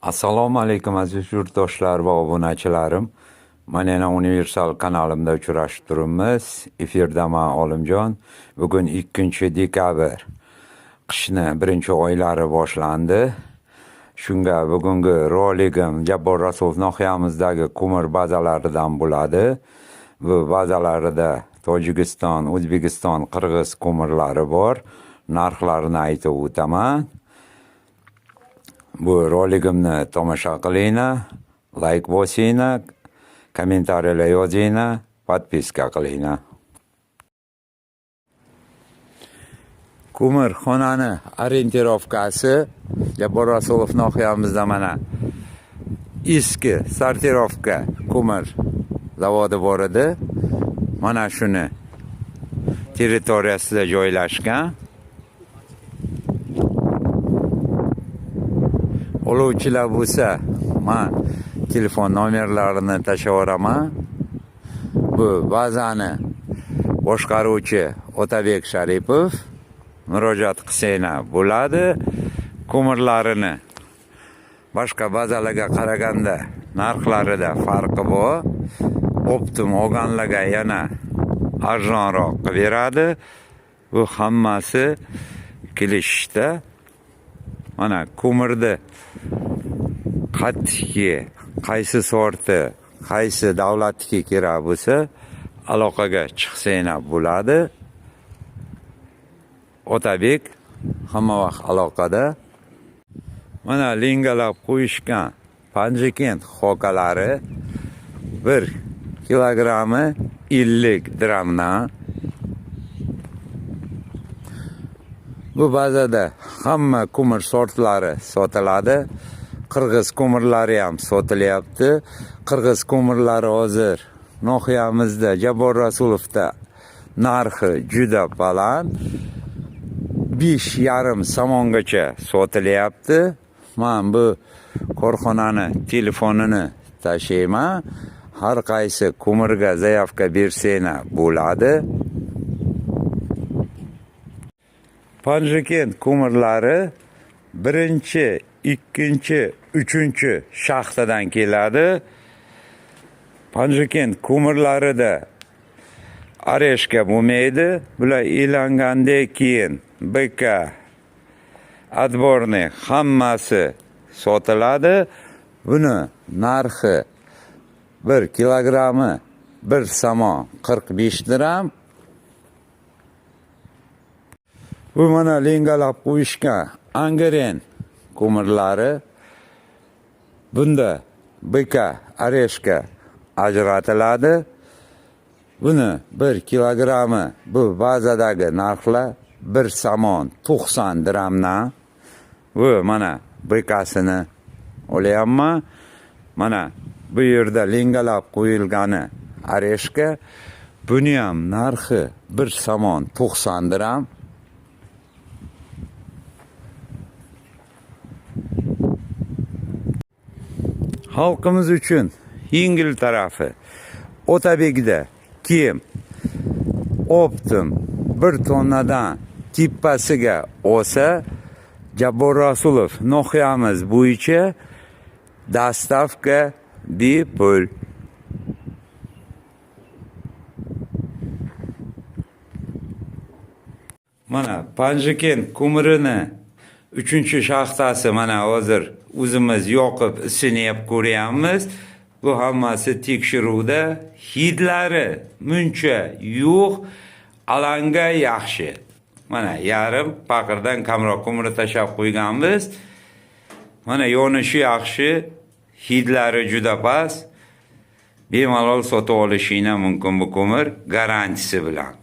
Assalomu alaykum aziz yurtdoshlar va obunachilarim. Mana yana Universal kanalimda uchrashib turibmiz. Efirda man Olimjon. Bugun 2-dekabr. Qishni birinchi oylari boshlandi. Shunga bugungi roligim Jabbor Rasulov nohiyamizdagi ko'mir bazalaridan bo'ladi. Bu bazalarida Tojikiston, O'zbekiston, Qirg'iz ko'mirlari bor. Narxlarini aytib o'taman. Bu roligimni tomosha qilinglar, layk bosinglar, kommentariyalar yozinglar, podpiska qilinglar. Ko'mirxonani orientirovkasi Jabbor Rasulov nohiyamizda mana eski sortirovka ko'mir zavodi bor edi. Mana shuni territoriyasida joylashgan. Oluvchilar bo'lsa, men telefon nomerlarini tashlayveraman. Bu bazani boshqaruvchi Otabek Sharipov, murojaat qilsanglar bo'ladi. Ko'mirlarini boshqa bazalarga qaraganda narxlarida farqi bor. Optim olganlarga yana arzonroq qilib beradi. Bu hammasi kelishishda. Mana ko'mirni qattiqki, qaysi sorti, qaysi davlatniki kerak bo'lsa, aloqaga chiqsanglar bo'ladi. Otabek hamma vaqt aloqada. Mana lingalab qo'yishgan Panjikent xokalari 1 kilogrammi 50 dramdan. Bu bazada hamma ko'mir sortlari sotiladi. Qirg'iz ko'mirlari ham sotilyapti. Qirg'iz ko'mirlari hozir nohiyamizda Jabbor Rasulovda narxi juda baland. 5,5 somongacha sotilyapti. Men bu korxonani telefonini tashlayman. Har qaysi ko'mirga zayavka bersanglar bo'ladi. Panjikent ko'mirlari 1-chi, 2-chi, 3-chi shaxtadan keladi. Panjikent ko'mirlarida oreshka bo'lmaydi. Bular elangandan keyin BK отборный hammasi sotiladi. Buni narxi 1 kilogrammi 1 somon 45 dram. Bu mana lengalab qo'yishgan Angren ko'mirlari. Bunda BK oreshka ajratiladi. Buni 1 kilogrammi bu bazadagi narxlar 1 somon 90 dramdan. Bu mana BKsini olyapman. Mana bu yerda lengalab qo'yilgani oreshka. Buni ham narxi 1 somon 90 dram. Xalqimiz uchun yengil tarafi Otabekda kim optim 1 tonnadan tepasiga olsa, Jabbor Rasulov nohiyamiz bo'yicha dastavka bepul. Mana Panjikent ko'mirini 3-shaxtasi mana hozir o'zimiz yoqib isinib ko'ryapmiz. Bu hammasi tekshiruvda, hidlari muncha yo'q, alanga yaxshi. Mana yarim paqirdan kamroq ko'mir tashlab qo'yganmiz. Mana yonishi yaxshi, hidlari juda past. Bemalol sotib olishinglar mumkin bu ko'mir garantiyasi bilan.